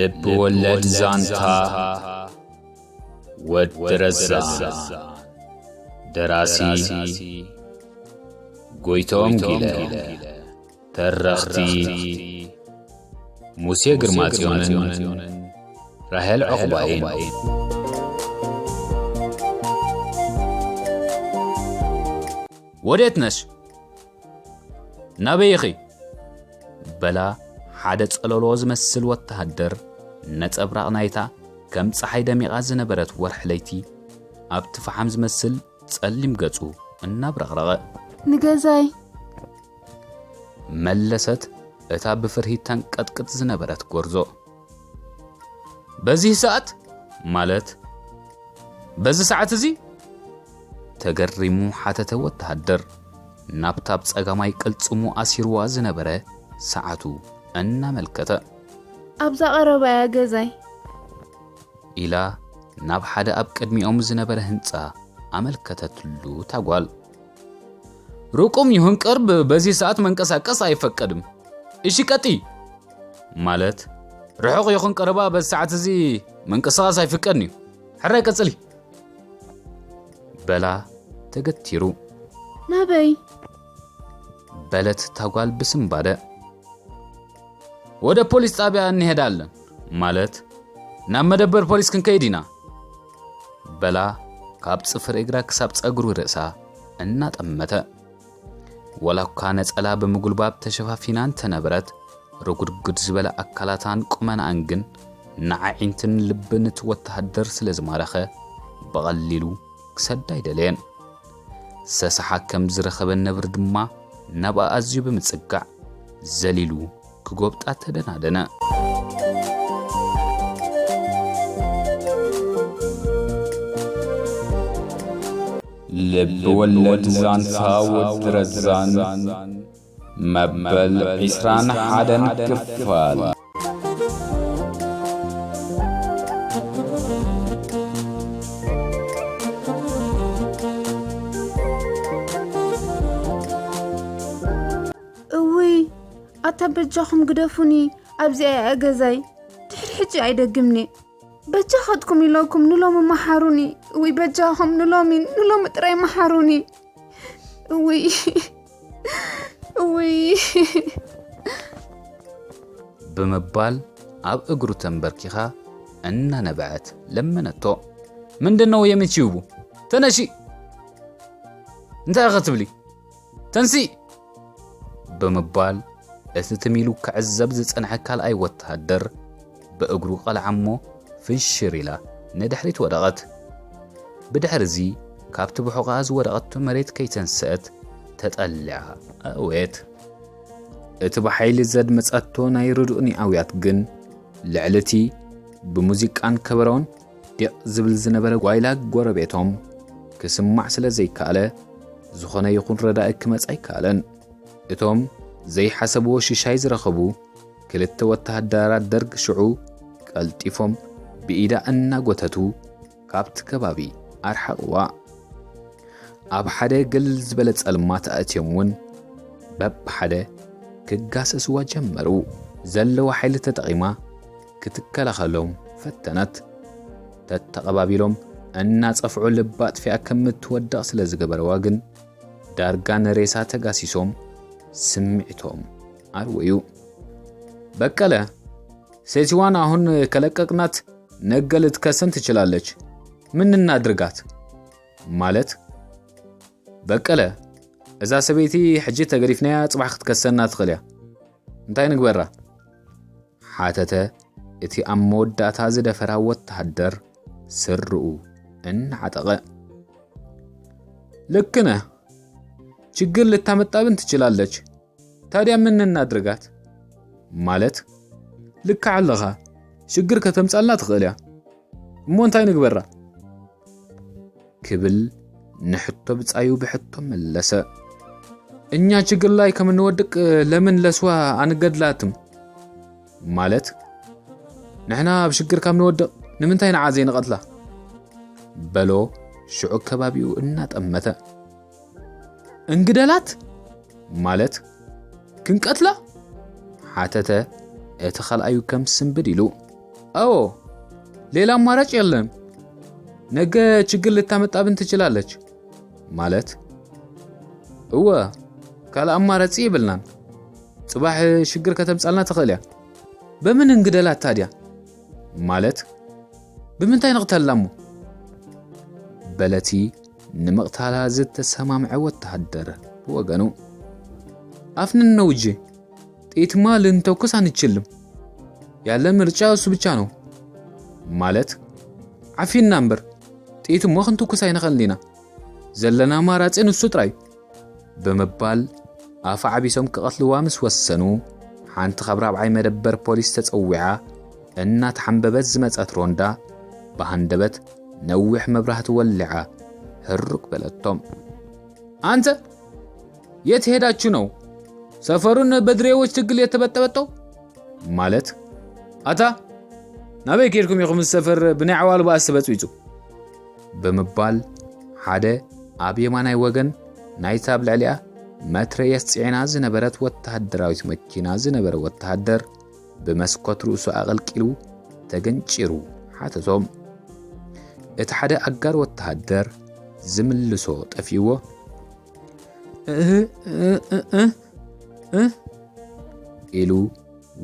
ልብ ወለድ ዛንታ ወዲ ረዛን። ደራሲ ጎይቶም ጊለ። ተረኽቲ ሙሴ ግርማጽዮንን ራሄል ዕቑባይን። ወዴት ነሽ? ናበይ ኢኺ? በላ ሓደ ጸለሎ ዝመስል ወተሃደር ነጸብራቕ ናይታ ከም ጸሓይ ደሚቓ ዝነበረት ወርሒ ለይቲ ኣብቲ ፈሓም ዝመስል ጸሊም ገጹ እናብረቕረቐ። ንገዛይ። መለሰት እታ ብፍርሂ ተንቀጥቅጥ ዝነበረት ጎርዞ። በዚህ ሰዓት ማለት በዚ ሰዓት እዚ? ተገሪሙ ሓተተ ወተሃደር ናብታ ኣብ ጸጋማይ ቅልጽሙ ኣሲርዋ ዝነበረ ሰዓቱ እናመልከተ። ኣብዛ ቀረባ እያ ገዛይ። ኢላ ናብ ሓደ ኣብ ቅድሚኦም ዝነበረ ህንጻ ኣመልከተትሉ እታ ጓል። ሩቁም ይሁን ቅርብ በዚህ ሰዓት መንቀሳቀስ አይፈቀድም። እሺ ቀጥይ። ማለት ርሑቕ ይኹን ቀረባ በዚ ሰዓት እዚ መንቀሳቐስ ኣይፍቀድን እዩ። ሕራይ ቀጽሊ። በላ ተገቲሩ። ናበይ? በለት እታ ጓል ብስንባደ። ወደ ፖሊስ ጣቢያ እንሄዳለን። ማለት ናብ መደበር ፖሊስ ክንከይድ ኢና። በላ ካብ ጽፍር እግራ ክሳብ ጸጉሪ ርእሳ እናጠመተ። ወላ እኳ ነጸላ ብምጉልባብ ተሸፋፊና እንተነበረት፣ ርጉድጉድ ዝበለ ኣካላታን ቁመናኣን ግን ንዓዒንትን ልብን እቲ ወተሃደር ስለ ዝማረኸ፣ ብቐሊሉ ክሰዳ ኣይደለየን። ሰሳሓ ከም ዝረኸበ ነብሪ ድማ ናብኣ ኣዝዩ ብምጽጋዕ፣ ዘሊሉ ክጎብጣ ተደናደነ። ልብ ወለድ ዛንታ ወዲ ረዛን መበል ዒስራን ሓደን ክፋል። እውይ፣ ኣታ በጃኹም ግደፉኒ፣ ኣብዚኣ እያ ገዛይ። ድሕሪ ሕጂ ኣይደግምኒ። በጃኻትኩም ኢለኩም ንሎሚ መሓሩኒ። እውይ፣ በጃኹም ንሎሚ፣ ንሎሚ ጥራይ መሓሩኒ። እውይ፣ እውይ። ብምባል ኣብ እግሩ ተንበርኪኻ እናነበዐት ለመነቶ። ምንድን ነው የምትይቡ? ተነሺ! እንታይ ኢኺ ትብሊ? ተንሲ! ብምባል እቲ ትም ኢሉ ክዕዘብ ዝጸንሐ ካልኣይ ወተሃደር ብእግሩ ቀልዓ እሞ ፍንሽር ኢላ ንድሕሪት ወደቐት። ብድሕሪ እዚ ካብቲ ብሑቐኣ ዝወደቐቶ መሬት ከይተንስአት ተጠሊዓ ኣእወየት። እቲ ብሓይሊ ዘድመጸቶ ናይ ርዱእኒ ኣውያት ግን ልዕሊ እቲ ብሙዚቃን ከበሮን ዲቕ ዝብል ዝነበረ ጓይላ ጎረቤቶም ክስማዕ ስለ ዘይከኣለ፣ ዝኾነ ይኹን ረዳኢ ክመጽእ ኣይከኣለን። እቶም ዘይሓሰብዎ ሽሻይ ዝረኸቡ ክልተ ወተሃደራት ደርግ ሽዑ ቀልጢፎም ብኢዳ እናጎተቱ ካብቲ ከባቢ ኣርሓቕዋ። ኣብ ሓደ ግል ዝበለ ጸልማት ኣእትዮም እውን በብሓደ ክጋሰስዋ ጀመሩ። ዘለዋ ሓይሊ ተጠቒማ ክትከላኸሎም ፈተነት። ተተቐባቢሎም እናጸፍዑ ልባ ኣጥፊኣ ከም እትወድቕ ስለ ዝገበረዋ ግን ዳርጋ ንሬሳ ተጋሲሶም ስምዒቶም ኣርወዩ። በቀለ፣ ሴትዋን አሁን ከለቀቅናት ነገ ልትከሰን ትችላለች። ምን እናድርጋት? ማለት በቀለ፣ እዛ ሰበይቲ ሕጂ ተገዲፍናያ ጽባሕ ክትከሰና ትኽእል እያ። እንታይ ንግበራ? ሓተተ እቲ ኣብ መወዳእታ ዝደፈራ ወተሃደር ስርኡ እናዓጠቐ። ልክ ነህ። ችግር ልታመጣብን ትችላለች። ታዲያ ምን እናድርጋት? ማለት ልክዕ ኣለኻ። ሽግር ከተምጻልና ትኽእል እያ። እሞ እንታይ ንግበራ? ክብል ንሕቶ ብጻዩ ብሕቶ መለሰ። እኛ ችግር ላይ ከምንወድቅ ለምን ለስዋ አንገድላትም? ማለት ንሕና ኣብ ሽግር ካብ ንወድቕ ንምንታይ ንዓ ዘይንቐትላ? በሎ ሽዑ ከባቢኡ እናጠመተ። እንግደላት? ማለት ክንቀትላ? ሓተተ እቲ ካልኣዩ ከም ስንብድ ኢሉ። አዎ፣ ሌላ አማራጭ የለም። ነገ ችግር ልታመጣብን ትችላለች። ማለት? እወ፣ ካልእ አማራጺ የብልናን። ጽባሕ ሽግር ከተምጻልና ትኽእል እያ። በምን እንግደላት ታድያ? ማለት? ብምንታይ ንቕተላ እሞ? በለቲ ንምቕታላ ዝተሰማምዐ ወተሃደር ብወገኑ፣ አፍንን ነው እጂ፣ ጥይትማ ልንተኩስ አንችልም። ያለን ምርጫ እሱ ብቻ ነው። ማለት? ዓፊንና እምበር፣ ጥይት እሞ ክንትኩስ ኣይንኽእልን ኢና። ዘለና ኣማራጺ ንሱ ጥራይ። ብምባል ኣፍ ዓቢሶም ክቐትልዋ ምስ ወሰኑ፣ ሓንቲ ካብ ራብዓይ መደበር ፖሊስ ተጸዊዓ እናተሓንበበት ዝመጸት ሮንዳ ብሃንደበት ነዊሕ መብራህቲ ወሊዓ ህሩክ በለቶም። አንተ የት ሄዳችሁ ነው ሰፈሩን በድሬዎች ትግል የተበጠበጠው? ማለት፣ ኣታ ናበይ ከይድኩም ኢኹም እዚ ሰፈር ብናይ ዓዋሉ ባእሲ ተበጽቢጹ? ብምባል ሓደ ኣብ የማናይ ወገን ናይታ ኣብ ልዕሊኣ መትረየስ ጽዒና ዝነበረት ወተሃደራዊት መኪና ዝነበረ ወተሃደር ብመስኮት ርእሱ ኣቐልቂሉ ተገንጪሩ ሓተቶም። እቲ ሓደ ኣጋር ወተሃደር ዝምልሶ ጠፊእዎ፣ እህ፣ እህ፣ እህ፣ እህ፣ እህ ኢሉ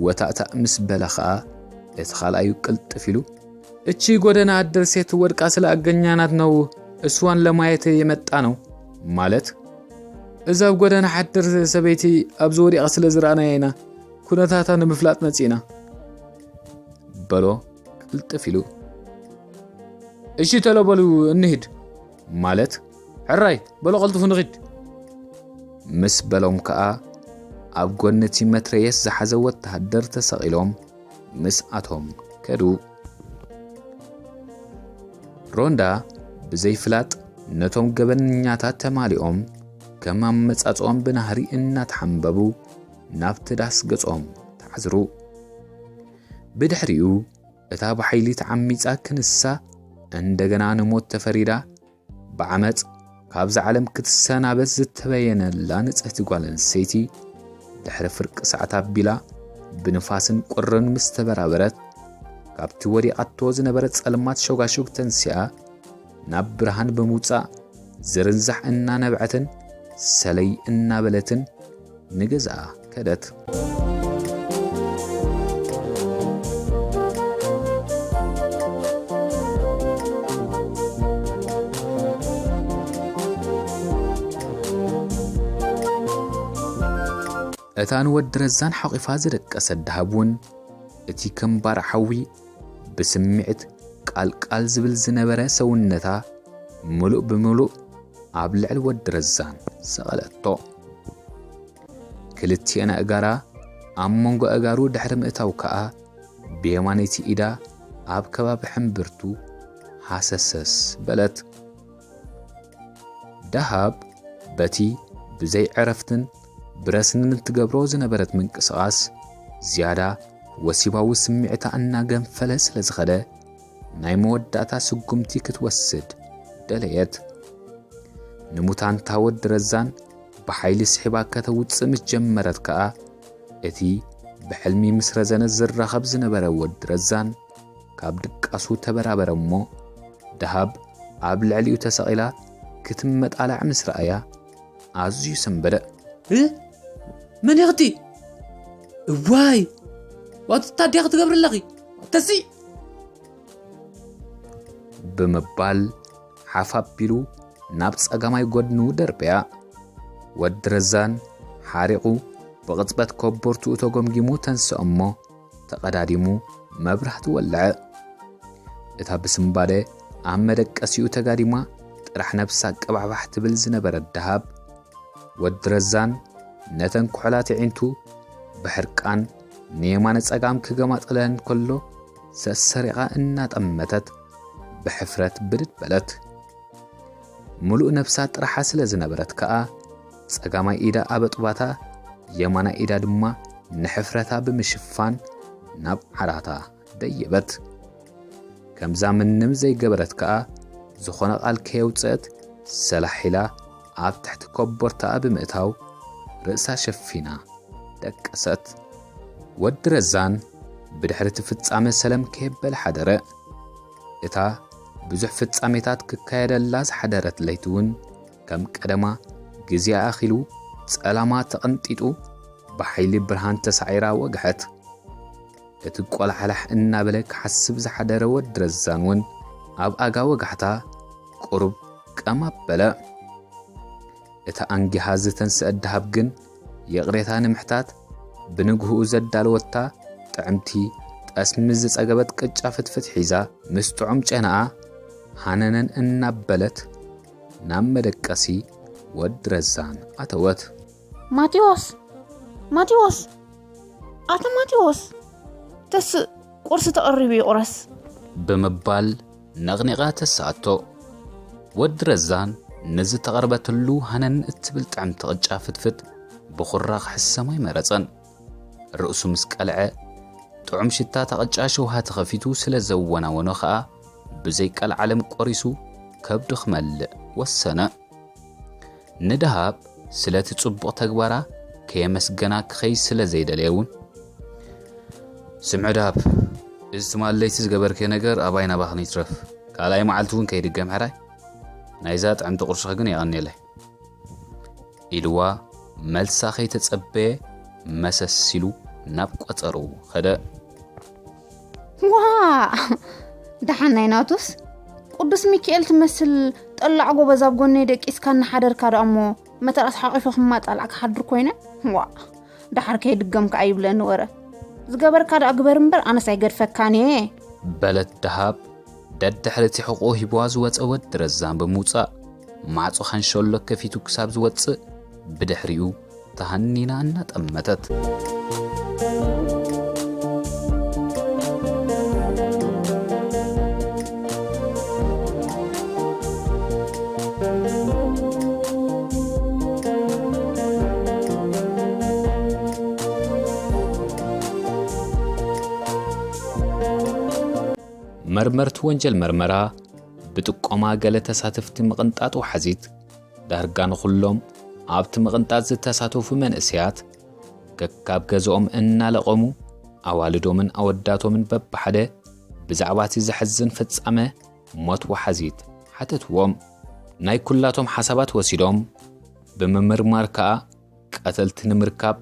ወታእታእ ምስ በለ ኸኣ፣ እቲ ኻልኣዩ ቅልጥፍ ኢሉ፣ እቺ ጎደና አደር ሴት ወድቃ ስለ አገኛናት ነው እሷን ለማየት የመጣ ነው። ማለት፣ እዛ ኣብ ጎደና ሓድር ሰበይቲ ኣብዚ ወዲቓ ስለ ዝረኣናያ ኢና ኩነታታ ንምፍላጥ መጺእና። በሎ ቅልጥፍ ኢሉ። እሺ፣ ተሎ በሉ እንሂድ። ማለት፣ ሕራይ፣ በሎ ቀልጥፉ ንኺድ። ምስ በሎም ከኣ፣ ኣብ ጎኒ እቲ መትረየስ ዝሓዘ ወተሃደር ተሰቒሎም ምስኣቶም ከዱ። ሮንዳ ብዘይፍላጥ ነቶም ገበነኛታት ተማሊኦም ከም ኣመጻጽኦም ብናህሪ እናተሓንበቡ ናብቲ ዳስ ገጾም ተዓዝሩ። ብድሕሪኡ እታ ብሓይሊ ተዓሚጻ ክንሳ እንደገና ንሞት ተፈሪዳ ብዓመጽ ካብዛ ዓለም ክትሰናበት ዝተበየነላ ንጽህቲ ጓል ኣንስተይቲ ድሕሪ ፍርቂ ሰዓት ኣቢላ ብንፋስን ቁርን ምስ ተበራበረት ካብቲ ወዲቓቶ ዝነበረ ጸልማት ሸጓሹግ ተንሲኣ ናብ ብርሃን ብምውጻእ ዝርንዛሕ እናነብዐትን ሰለይ እናበለትን ንገዝኣ ከደት። እታ ንወዲ ረዛን ሓቒፋ ዝደቀሰት ደሃብ እውን እቲ ከም ባርዕ ሓዊ ብስምዒት ቃልቃል ዝብል ዝነበረ ሰውነታ ምሉእ ብምሉእ ኣብ ልዕሊ ወዲ ረዛን ሰቐለቶ። ክልቲኤን ኣእጋራ ኣብ መንጎ ኣእጋሩ ድሕሪ ምእታው ከኣ ብየማነይቲ ኢዳ ኣብ ከባቢ ሕምብርቱ ሃሰሰስ በለት። ደሃብ በቲ ብዘይ ዕረፍትን ብረስንን እትገብሮ ዝነበረት ምንቅስቓስ ዝያዳ ወሲባዊ ስምዒታ እናገንፈለ ስለ ዝኸደ ናይ መወዳእታ ስጉምቲ ክትወስድ ደለየት። ንሙታንታ ወዲ ረዛን ብሓይሊ ስሒባ ከተውጽእ ምስ ጀመረት ከኣ እቲ ብሕልሚ ምስ ረዘነ ዝራኸብ ዝነበረ ወዲ ረዛን ካብ ድቃሱ ተበራበረ እሞ ደሃብ ኣብ ልዕሊኡ ተሰቒላ ክትመጣላዕ ምስ ረኣያ ኣዝዩ ሰንበደ። እ? መን ኢኽቲ? እዋይ! ዋትታ ድያ ክትገብሪ ኣለኺ? ተሲ! ብምባል ሓፍ ኣቢሉ ናብ ጸጋማይ ጎድኑ ደርበያ። ወዲ ረዛን ሓሪቑ ብቕጽበት ኮቦርትኡ ተጎምጊሙ ተንስኦ እሞ ተቐዳዲሙ መብራህቲ ወልዐ። እታ ብስምባደ ኣብ መደቀሲኡ ተጋዲማ ጥራሕ ነብሳ ቀባሕባሕ ትብል ዝነበረት ደሃብ፣ ወዲ ረዛን ነተን ኩሕላት ኣዒንቱ ብሕርቃን ንየማነ ጸጋም ክገማጥለን ከሎ ሰሰሪቓ እናጠመተት ብሕፍረት ብድድ በለት። ምሉእ ነብሳ ጥራሓ ስለ ዝነበረት ከኣ ጸጋማይ ኢዳ ኣብ ኣጥባታ፣ የማናይ ኢዳ ድማ ንሕፍረታ ብምሽፋን ናብ ዓራታ ደየበት። ከምዛ ምንም ዘይገበረት ከኣ ዝኾነ ቃል ከየውጽአት ሰላሕ ኢላ ኣብ ትሕቲ ኮቦርታኣ ብምእታው ርእሳ ሸፊና ደቀሰት። ወዲ ረዛን ብድሕሪ እቲ ፍጻመ ሰለም ከየበለ ሓደረ። እታ ብዙሕ ፍጻሜታት ክካየደላ ዝሓደረት ለይቲ እውን ከም ቀደማ ግዜኣ ኣኺሉ ጸላማ ተቐንጢጡ ብሓይሊ ብርሃን ተሳዒራ ወግሐት። እቲ ቆላሕላሕ እናበለ ክሓስብ ዝሓደረ ወዲ ረዛን እውን ኣብ ኣጋ ወጋሕታ ቁሩብ ቀም ኣበለ። እታ ኣንጊሃ ዝተንስአት ደሃብ ግን ይቕሬታ ንምሕታት ብንግህኡ ዘዳለወታ ጥዕምቲ ጠስሚ ዝጸገበት ቅጫ ፍትፍት ሒዛ ምስ ጥዑም ጨናኣ ሃነነን እናበለት ናብ መደቀሲ ወዲ ረዛን ኣተወት። ማቴዎስ! ማቴዎስ! ኣታ ማቴዎስ! ተስእ፣ ቁርሲ ተቐሪቡ እዩ፣ ቁረስ። ብምባል ነቕኒቓ ተስኣቶ። ወዲ ረዛን ንዝተቐርበትሉ ሃነን እትብል ጥዕምቲ ቅጫ ፍትፍት ብኹራ ክሕሰሞ ኣይመረጸን። ርእሱ ምስ ቀልዐ፣ ጥዑም ሽታ እታ ቅጫ ሸውሃ ተኸፊቱ ስለ ዘወናወኖ ኸኣ፣ ብዘይ ቀልዓለም ቆሪሱ ከብዱ ክመልእ ወሰነ። ንደሃብ ስለቲ ጽቡቕ ተግባራ ከየመስገና ክኸይድ ስለ ዘይደለየ እውን፣ ስምዒ ደሃብ፣ እዚ ትማሊ ለይቲ ዝገበርክዮ ነገር ኣባይ ናባኽን ይትረፍ፣ ካልኣይ መዓልቲ እውን ከይድገም ሕራይ፣ ናይዛ ጥዕምቲ ቁርስኺ ግን የቐንየለይ። ኢልዋ መልሳ ከይተጸበየ መሰስ ኢሉ ናብ ቆጸርኡ ኸደ። ዋ! ደሓን ናይ ናቱስ ቅዱስ ሚካኤል ትመስል ጠላዕ ጎበዝ ኣብ ጎነይ ደቂስካ እናሓደርካ ደኣ እሞ መተርኣስ ሓቂፈ ክማጣላዕ ክሓድር ኮይነ። ዋ! ደሓር ከይድገም ከኣ ይብለኒ ወረ። ዝገበርካ ደኣ ግበር እምበር ኣነስ ኣይገድፈካን እየ። በለት ደሃብ ደድሕሪ እቲ ሕቖ ሂብዋ ዝወጸ ወዲ ረዛን ብምውጻእ፣ ማዕጾ ካንሸሎ ከፊቱ ክሳብ ዝወጽእ፣ ብድሕሪኡ ተሃኒና እናጠመተት። መርመርቲ ወንጀል መርመራ ብጥቆማ ገለ ተሳተፍቲ ምቕንጣጥ ወሓዚት፣ ዳርጋ ንኹሎም ኣብቲ ምቕንጣጥ ዝተሳተፉ መንእሰያት፣ ከካብ ገዝኦም እናለቐሙ፣ ኣዋልዶምን ኣወዳቶምን በብሓደ ብዛዕባ እቲ ዘሕዝን ፍጻመ ሞት ወሓዚት ሓተትዎም። ናይ ኩላቶም ሓሳባት ወሲዶም ብምምርማር ከኣ፣ ቀተልቲ ንምርካብ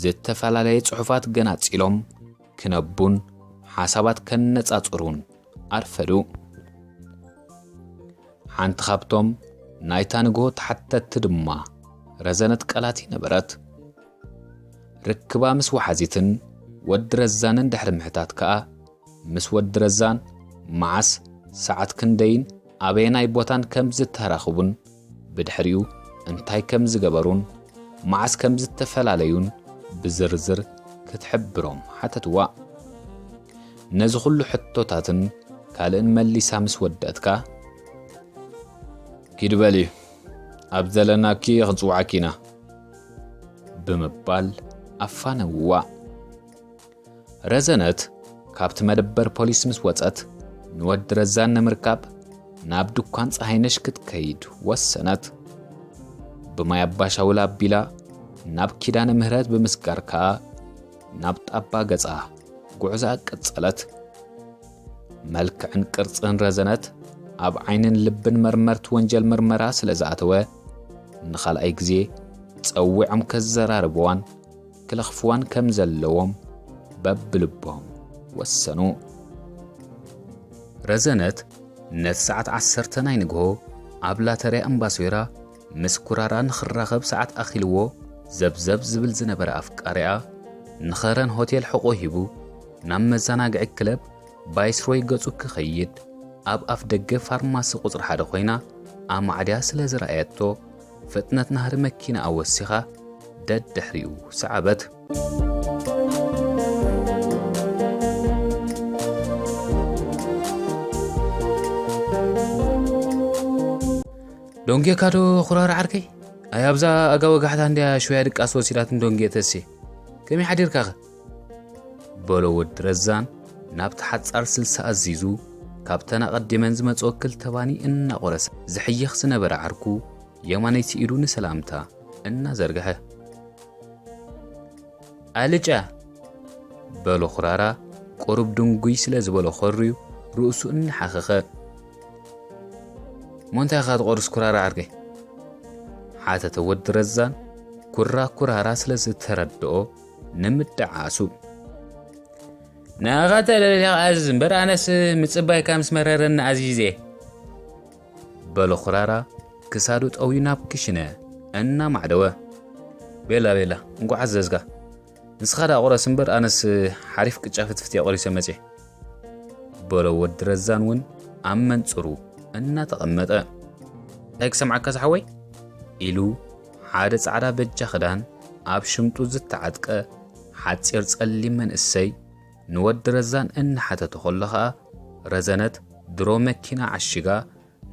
ዝተፈላለየ ጽሑፋት ገናጺሎም ክነቡን ሓሳባት ከነጻጽሩን ኣርፈዱ። ሓንቲ ካብቶም ናይታ ንግሆ ተሓተትቲ ድማ ረዘነት ቀላቲ ነበረት። ርክባ ምስ ወሓዚትን ወዲ ረዛንን ድሕሪ ምሕታት ከኣ፣ ምስ ወዲ ረዛን መዓስ፣ ሰዓት ክንደይን ኣበየናይ ቦታን ከም ዝተራኽቡን፣ ብድሕሪኡ እንታይ ከም ዝገበሩን፣ መዓስ ከም ዝተፈላለዩን ብዝርዝር ክትሕብሮም ሓተትዋ። ነዚ ኹሉ ሕቶታትን ካልእን መሊሳ ምስ ወደእትካ፣ "ኪድ በሊ፣ ኣብ ዘለናኪ ክንጽውዓኪ ኢና" ብምባል ኣፋነውዋ። ረዘነት ካብቲ መደበር ፖሊስ ምስ ወጸት፣ ንወዲ ረዛን ንምርካብ ናብ ድኳን ጸሃይነሽ ክትከይድ ወሰነት። ብማይ ኣባሻውል ኣቢላ ናብ ኪዳነ ምህረት ብምስጋር ከኣ ናብ ጣባ ገጻ ጉዕዞኣ ቀጸለት። መልክዕን ቅርጽን ረዘነት ኣብ ዓይንን ልብን መርመርቲ ወንጀል ምርመራ ስለ ዝኣተወ፣ ንኻልኣይ ግዜ ጸዊዖም ከዘራርብዋን ክለኽፍዋን ከም ዘለዎም በብልቦም ወሰኑ። ረዘነት ነቲ ሰዓት ዓሰርተ ናይ ንግሆ ኣብ ላተርያ እምባሶይራ ምስ ኩራራ ንኽራኸብ ሰዓት ኣኺልዎ ዘብዘብ ዝብል ዝነበረ ኣፍቃሪኣ ንኸረን ሆቴል ሕቖ ሂቡ ናብ መዘናግዒ ክለብ ቫይስሮይ ገጹ ክኸይድ ኣብ ኣፍ ደገ ፋርማሲ ቁጽሪ ሓደ ኮይና ኣማዕድያ ስለ ዝረኣየቶ ፍጥነት ናህሪ መኪና ኣወሲኻ ደድሕሪኡ ሰዓበት። ዶንጌካ ዶ ኩራራ ዓርከይ? ኣይ ኣብዛ ኣጋ ወጋሕታ እንድያ ሽወያ ድቃስ ወሲዳትን ዶንጌ ተሴ። ከመይ ሓዲርካኸ? በሎ ወዲ ረዛን ናብቲ ሓጻር ስልሳ ኣዚዙ ካብተን ኣቐዲመን ዝመጽኦ ክልተ ባኒ እናቖረሰ ዝሕይኽ ዝነበረ ዓርኩ የማነይቲ ኢዱ ንሰላምታ እናዘርግሐ። ኣልጫ! በሎ ኩራራ ቁሩብ ድንጉይ ስለ ዝበሎ ኾርዩ ርእሱ እናሓኸኸ። "እሞ እንታይ ኢኻ ትቖርስ ኩራራ ዓርከይ?" ሓተተ ወዲ ረዛን፣ ኩራ ኩራራ ስለ ዝተረድኦ ንምድዓሱ። "ንኣኻ ተለሊኻ ኣዝዝ እምበር ኣነስ ምጽባይካ ምስ መረረኒ ኣዚዘ" በሎ ኩራራ ክሳዱ ጠውዩ ናብ ክሽነ እናማዕደወ። "ቤላ ቤላ እንቋዕ ኣዘዝካ። ንስኻ ደኣ ቁረስ እምበር ኣነስ ሓሪፍ ቅጫ ፍትፍት እየ ቆሪሰ መጽየ" በሎ ወዲ ረዛን እውን ኣብ መንጽሩ እናተቐመጠ። "እንታይ ክሰምዓካ ዝሓወይ?" ኢሉ ሓደ ጻዕዳ በጃ ክዳን ኣብ ሽምጡ ዝተዓጥቀ ሓጺር ጸሊም መንእሰይ ንወዲ ረዛን እናሓተቶ ከሎ ኸኣ፣ ረዘነት ድሮ መኪና ዓሺጋ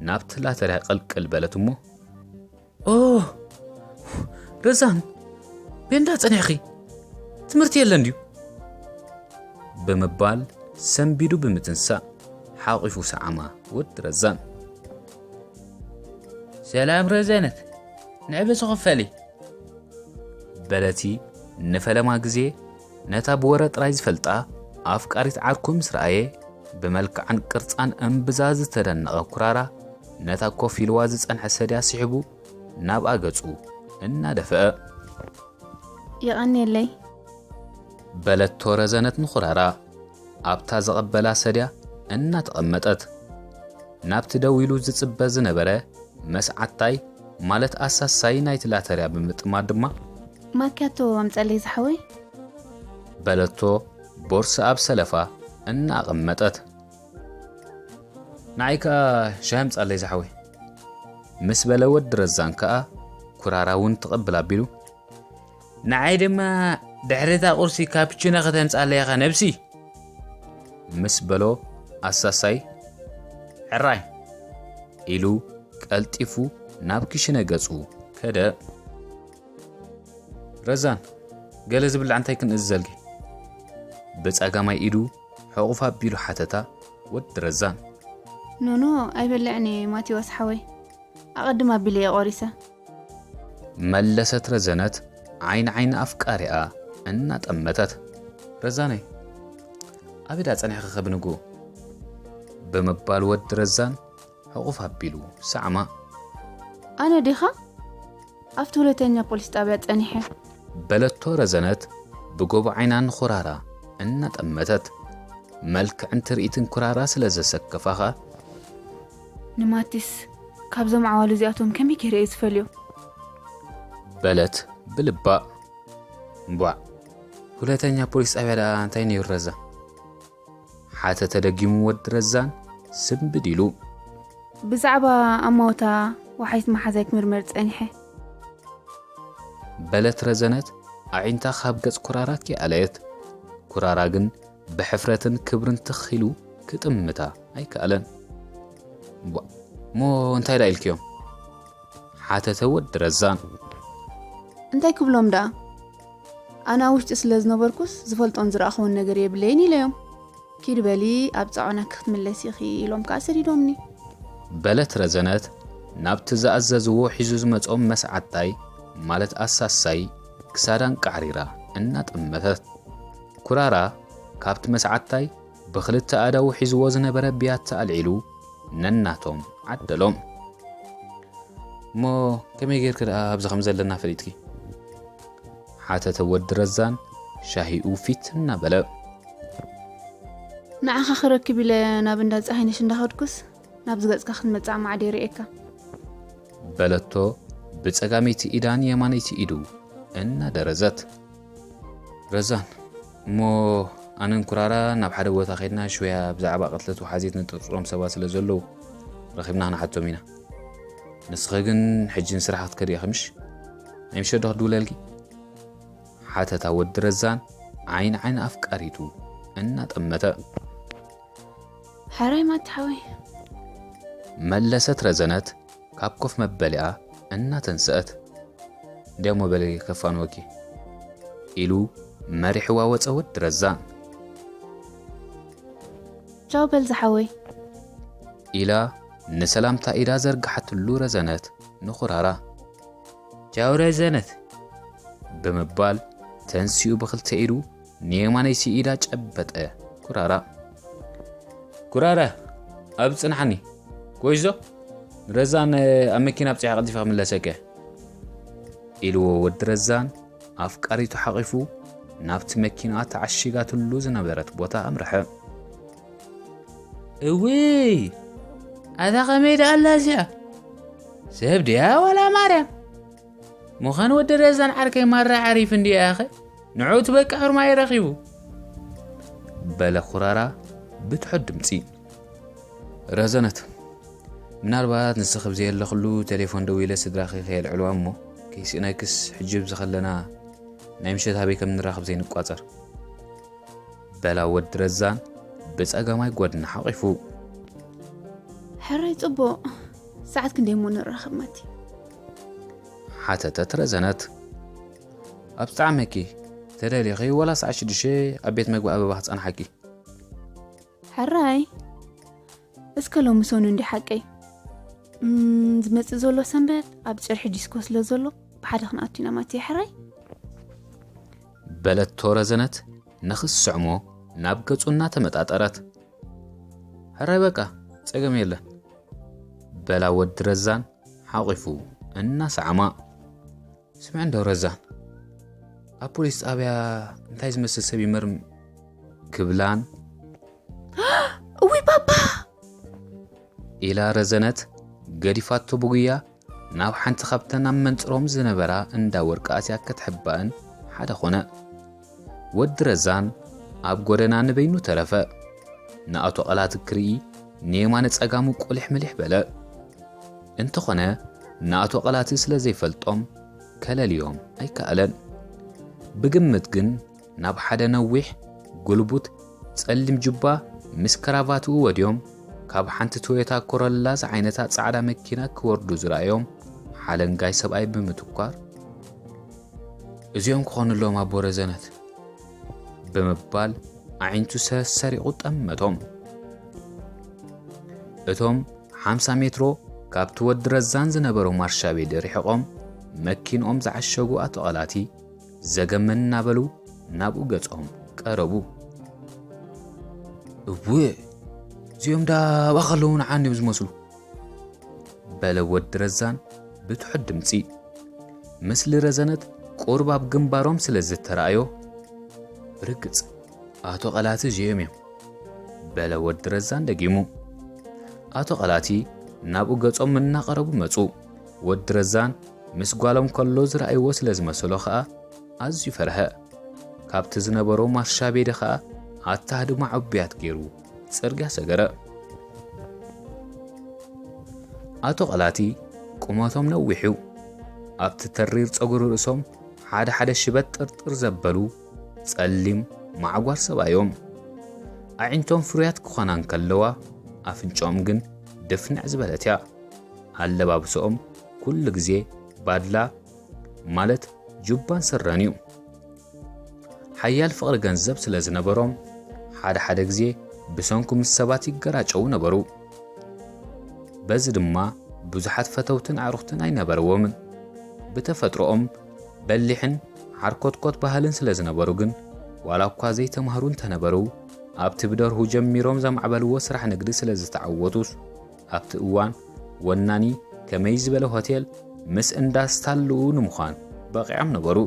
ናብቲ ላተርያ ቅልቅል በለት እሞ፣ "ኦ፣ ረዛን፣ ቤንዳ ጸኒሕኺ? ትምህርቲ የለን ድዩ?" ብምባል ሰንቢዱ ብምትንሳእ ሓቒፉ ሰዓማ ወዲ ረዛን። "ሰላም ረዘነት፣ ንዕበ ዝኸፈሊ?" በለቲ ንፈለማ ግዜ ነታ ብወረ ጥራይ ዝፈልጣ ኣፍቃሪት ዓርኩ ምስ ረኣየ፣ ብመልክዓን ቅርጻን እምብዛ ዝተደነቐ ኩራራ፣ ነታ ኮፍ ኢልዋ ዝጸንሐ ሰድያ ስሒቡ ናብኣ ገጹ እናደፍአ። "የቐንየለይ" በለቶ ረዘነት ንኹራራ፣ ኣብታ ዘቐበላ ሰድያ እናተቐመጠት። ናብቲ ደው ኢሉ ዝጽበ ዝነበረ መስዓታይ፣ ማለት ኣሳሳይ ናይቲ ላተርያ ብምጥማት ድማ፣ "ማክያቶ ኣምጸለይ ዝሓወይ?" በለቶ ቦርሳ ኣብ ሰለፋ እናቐመጠት። "ንዓይ ከኣ ሻሂ ኣምጻለይ ዝሓወይ" ምስ በለ፣ ወዲ ረዛን ከኣ ኩራራ እውን ትቕብል ኣቢሉ፣ "ንዓይ ድማ ድሕሪ እታ ቁርሲ ካፕቺኖ ከተምጻለይ ኢኻ ነብሲ" ምስ በሎ፣ ኣሳሳይ፣ "ሕራይ" ኢሉ ቀልጢፉ ናብ ክሽነ ገጹ ከደ። "ረዛን፣ ገለ ዝብላዕ እንታይ ክንእዝዘልኪ?" ብጸጋማይ ኢዱ ሕቑፍ ኣቢሉ ሓተታ ወዲ ረዛን። "ኖኖ ኣይበልዕን እየ ማቴዎስ ሓወይ፣ ኣቐድም ኣቢለ እየ ቆሪሰ" መለሰት ረዘነት ዓይኒ ዓይኒ ኣፍቃሪኣ እናጠመተት። "ረዛነይ፣ ኣበይ ደኣ ጸኒሕኺ ከ ብንግኡ?" ብምባል ወዲ ረዛን ሕቑፍ ኣቢሉ ሰዓማ። "ኣነ ዲኻ ኣብቲ ሁለተኛ ፖሊስ ጣብያ ጸኒሐ?" በለቶ ረዘነት ብጎቦ ዓይና ንኹራራ እናጠመተት። መልክዕን ትርኢትን ኩራራ ስለ ዘሰከፋ ኸኣ፣ "ንማቲስ ካብዞም ዓዋሉ እዚኣቶም ከመይ ገይረ እየ ዝፈልዮ?" በለት ብልባ። "እምቧዕ፣ ሁለተኛ ፖሊስ ጣብያ ደኣ እንታይ ነይሩ ረዛ?" ሓተተ ደጊሙ ወዲ ረዛን ስንብድ ኢሉ። "ብዛዕባ ኣማውታ ወሓይት መሓዛይ ክምርመር ጸኒሐ" በለት ረዘነት ኣዒንታ ካብ ገጽ ኩራራ ከይኣለየት። ኩራራ ግን ብሕፍረትን ክብርን ትኽ ኢሉ ክጥምታ ኣይከኣለን። "እምቧዕ፣ እሞ እንታይ ደኣ ኢልክዮም?" ሓተተ ወዲ ረዛን። "እንታይ ክብሎም ደኣ? ኣነ ኣብ ውሽጢ ስለ ዝነበርኩስ ዝፈልጦን ዝረኣኽዎን ነገር የብለይን ኢለዮም። ኪዲ በሊ ኣብ ጻዖናኪ ክትምለሲ ኢኺ ኢሎም ከኣ ሰዲዶምኒ" በለት ረዘነት ናብቲ ዝኣዘዝዎ ሒዙ ዝመጾም መስዓታይ፣ ማለት ኣሳሳይ፣ ክሳዳን ቃዕሪራ እናጠመተት። ኩራራ ካብቲ መስዓታይ ብኽልተ ኣእዳዉ ሒዝዎ ዝነበረ ብያቲ ኣልዒሉ ነናቶም ዓደሎም። "እሞ ከመይ ጌርኪ ደኣ ኣብዚ ከም ዘለና ፈሊጥኪ?" ሓተተ ወዲ ረዛን ሻሂኡ ፊት እናበለ። "ንዓኻ ክረክብ ኢለ ናብ እንዳ ጸሃይነሽ እንዳኸድኩስ ናብዚ ገጽካ ክትመጽእ ኣማዕድየ ርእየካ" በለቶ ብጸጋመይቲ ኢዳን የማነይቲ ኢዱ እናደረዘት። "ረዛን፣ እሞ ኣነን ኩራራ ናብ ሓደ ቦታ ከድና ሽውያ ብዛዕባ ቅትለት ወሓዚት ንጥርጥሮም ሰባት ስለ ዘለዉ ረኺብና ክንሓቶም ኢና። ንስኺ ግን ሕጂ ንስራሕ ክትከዲ ኢኺ ምሽ? ናይ ምሸት ዶ ክድውለልኪ?" ሓተታ ወዲ ረዛን ዓይኒ ዓይኒ ኣፍቃሪቱ እናጠመተ። "ሕራይ ማቲ ሓወይ" መለሰት ረዘነት ካብ ኮፍ መበሊኣ እናተንስአት። "እንድያሞ በሊ ከፋንወኪ" ኢሉ መሪሕዋ ወጸ ወዲ ረዛን። "ቻው በል ዝሓወይ" ኢላ ንሰላምታ ኢዳ ዘርግሓትሉ ረዘነት ንኹራራ። "ቻው ረዘነት" ብምባል ተንሲኡ ብኽልተ ኢዱ ንየማነይቲ ኢዳ ጨበጠ። ኩራራ። ኩራራ፣ ኣብ ጽንሓኒ። ጎይዞ፣ ረዛን ኣብ መኪና ኣብጺሓ ቀልጢፈ ክምለሰከ። ኢልዎ ወዲ ረዛን ኣፍቃሪቱ ሓቒፉ ናብቲ መኪና ተዓሺጋትሉ ዝነበረት ቦታ ኣምርሐ። እውይ፣ ኣታ ከመይ ደኣ ኣላ እዚኣ? ሰብ ድያ ዋላ ማርያም? ምዃን ወዲ ረዛን ዓርከይ ማራ ዓሪፍ እንድያ ኣኸ? ንዑ ትበቅዕ ርማይ ረኺቡ። በለ ኩራራ ብትሑት ድምጺ። ረዘነት፣ ምናልባት ንስኺ ብዘየለኽሉ ቴሌፎን ደዊለ ስድራኺ ከየልዕልዋ እሞ ከይስእነክስ ሕጂ ኣብዚ ከለና ናይ ምሸት ኣበይ ከም ንራኸብ ዘይንቋጸር። በላ ወዲ ረዛን ብጸጋማይ ጎድና ሓቒፉ። ሕራይ ጽቡቕ፣ ሰዓት ክንደይ እሞ ንራኸብ ማቲ? ሓተተት ረዘነት። ኣብ ዝጠዓመኪ፣ ተደሊኺ ወላ ሰዓት ሽዱሽተ ኣብ ቤት መግቢ ኣበባ ክጸንሓኪ። ሕራይ፣ እስከ ሎሚ ሰኑ እንዲ ሓቀይ። እም፣ ዝመጽእ ዘሎ ሰንበት ኣብ ጽርሒ ዲስኮ ስለ ዘሎ ብሓደ ክንኣቱ ኢና ማቲ ሕራይ። በለቶ ረዘነት ንኽስዕሞ ናብ ገጹ እናተመጣጠረት። ሕራይ በቃ፣ ጸገም የለን። በላ ወዲ ረዛን ሓቒፉ እናሰዓማ። ስምዕ እንዶ ረዛን፣ ኣብ ፖሊስ ጣብያ እንታይ ዝመስል ሰብ ይመርም ክብላን። እውይ ባባ! ኢላ ረዘነት ገዲፋቶ ብጉያ ናብ ሓንቲ ካብተን ኣብ መንጽሮም ዝነበራ እንዳ ወርቂ ኣትያ ክትሕባእን ሓደ ኾነ። ወዲ ረዛን ኣብ ጎደና ንበይኑ ተረፈ። ንኣቶ ቐላት ክርኢ ንየማነ ጸጋሙ ቁሊሕ ምሊሕ በለ። እንተኾነ ንኣቶ ቐላት ስለ ዘይፈልጦም ከለልዮም ኣይከኣለን። ብግምት ግን ናብ ሓደ ነዊሕ፣ ጉልቡት፣ ጸሊም ጁባ ምስ ከራቫትኡ ወድዮም፣ ካብ ሓንቲ ቶዮታ ኮረላ ዝዓይነታ ጻዕዳ መኪና ክወርዱ ዝረኣዮም ሓለንጋይ ሰብኣይ ብምትኳር፣ "እዚኦም ክኾኑ ኣለዎም ኣቦ ረዘነት" ብምባል ኣዒንቱ ሰሰሪቑ ጠመቶም። እቶም ሓምሳ ሜትሮ ካብቲ ወዲ ረዛን ዝነበሩ ማርሻ ቤድ ርሒቖም፣ መኪንኦም ዝዓሸጉ ኣቶ ቐላቲ ዘገም እናበሉ ናብኡ ገጾም ቀረቡ። "እውእ፣ እዚኦም ዳ ኣብኣ ከለዉ ንዓኒ እዮም ዝመስሉ" በለ ወዲ ረዛን ብትሑት ድምጺ። ምስሊ ረዘነት ቁሩብ ኣብ ግንባሮም ስለ ዝተራእዮ፣ "ብርግጽ ኣቶ ቐላቲ እዚኦም እዮም" በለ ወዲ ረዛን ደጊሙ። ኣቶ ቐላቲ ናብኡ ገጾም እናቐረቡ መጹ። ወዲ ረዛን ምስ ጓሎም ከሎ ዝረኣይዎ ስለ ዝመሰሎ ኸኣ ኣዝዩ ፈርሀ። ካብቲ ዝነበሮ ማርሻ ቤደ ኸኣ ኣታ ድማ ዕቡያት ገይሩ ጽርግያ ሰገረ። ኣቶ ቐላቲ ቁመቶም ነዊሕ እዩ። ኣብቲ ተሪር ጸጉሪ ርእሶም ሓደ ሓደ ሽበት ጥርጥር ዘበሉ ጸሊም ማዕጓር ሰብኣዮም። ኣዒንቶም ፍሩያት ክኾና እንከለዋ፣ ኣፍንጫኦም ግን ድፍንዕ ዝበለት እያ። ኣለባብሰኦም ኩሉ ግዜ ባድላ ማለት ጁባን ስረን እዩ። ሓያል ፍቕሪ ገንዘብ ስለ ዝነበሮም፣ ሓደ ሓደ ግዜ ብሰንኩ ምስ ሰባት ይገራጨዉ ነበሩ። በዚ ድማ ብዙሓት ፈተውትን ኣዕሩኽትን ኣይነበርዎምን። ብተፈጥሮኦም በሊሕን ሓርኮትኮት ባህልን ስለ ዝነበሩ ግን፣ ዋላ እኳ ዘይተማህሩ እንተነበሩ፣ ኣብቲ ብደርሁ ጀሚሮም ዘማዕበልዎ ስራሕ ንግዲ ስለ ዝተዓወቱስ፣ ኣብቲ እዋን ወናኒ ከመይ ዝበለ ሆቴል ምስ እንዳ ስታንልኡ ንምዃን በቒዖም ነበሩ።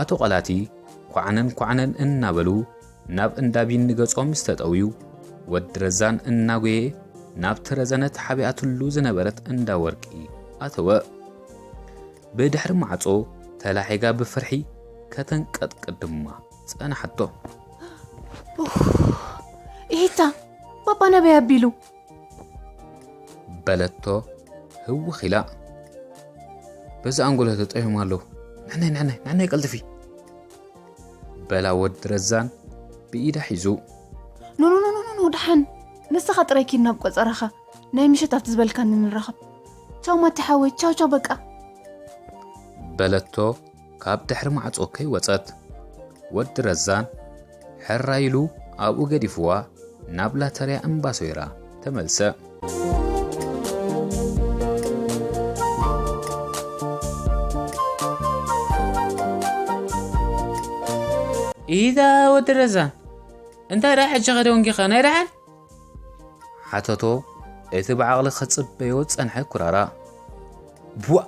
ኣቶ ቐላቲ ኳዕነን ኳዕነን እናበሉ ናብ እንዳ ቢኒ ገጾም ምስ ተጠውዩ፣ ወዲ ረዛን እናጎየ ናብቲ ረዘነት ሓቢኣትሉ ዝነበረት እንዳ ወርቂ ኣተወ። ብድሕሪ ማዕጾ ተላሒጋ ብፍርሒ ከተንቀጥቅጥ ድማ ጸንሓቶ። ኡፍ፣ ኢሂታ፣ ባባ ናበይ ኣቢሉ? በለቶ ህውኽ ኢላ። በዚ ኣንጎሎ ተጠይሆም ኣለዉ። ንሕነይ፣ ንሕነይ፣ ንሕነይ ቀልጥፊ! በላ ወዲ ረዛን ብኢዳ ሒዙ። ኖ፣ ኖ፣ ኖ፣ ኖ፣ ኖ፣ ደሓን። ንስኻ ጥራይ ኪድ ናብ ቆጸራኻ። ናይ ምሸት ኣብቲ ዝበልካኒ ንራኸብ። ቻው ማቲ ሓወይ፣ ቻው፣ ቻው፣ በቃ። በለቶ ካብ ድሕሪ ማዕጾ ከይወጸት። ወዲ ረዛን ሕራይ ኢሉ ኣብኡ ገዲፍዋ ናብ ላተርያ እምባሶይራ ተመልሰ። ኢዳ ወዲ ረዛን፣ እንታይ ደኣ ሕጂ ኸደ ወንጊኻ ናይ ደሓን ሓተቶ። እቲ ብዓቕሊ ክጽበዮ ዝጸንሐ ኩራራ። ቡዋ፣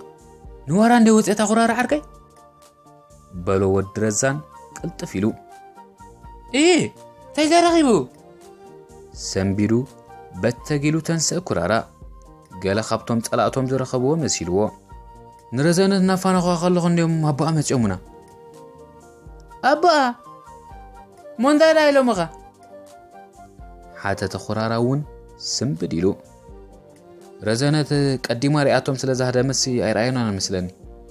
ንዋራ እንደ ወጽኤታ ኩራራ ዓርከይ፣ በሎ ወዲ ረዛን ቅልጥፍ ኢሉ። እ እንታይ ዘረኺቡ? ሰንቢዱ በተጊሉ ተንስእ ኩራራ። ገለ ካብቶም ጸላእቶም ዝረኸብዎ መሲልዎ። ንረዘነት እናፋነኹዋ ከለኹ እንዲዮም ኣቦኣ መጺኦሙና። ኣቦኣ? እሞ እንታይ ደኣ ኢሎምኻ? ሓተተ ኩራራ እውን ስምብድ ኢሉ። ረዘነት ቀዲማ ሪኣቶም ስለ ዝሃደመሲ ኣይረኣዮናን መስለኒ።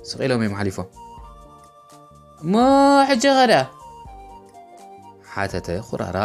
ስቕ ኢሎም እዮም ሓሊፎም። እሞ ሕጂ ኸ ደኣ? ሓተተ ኩራራ።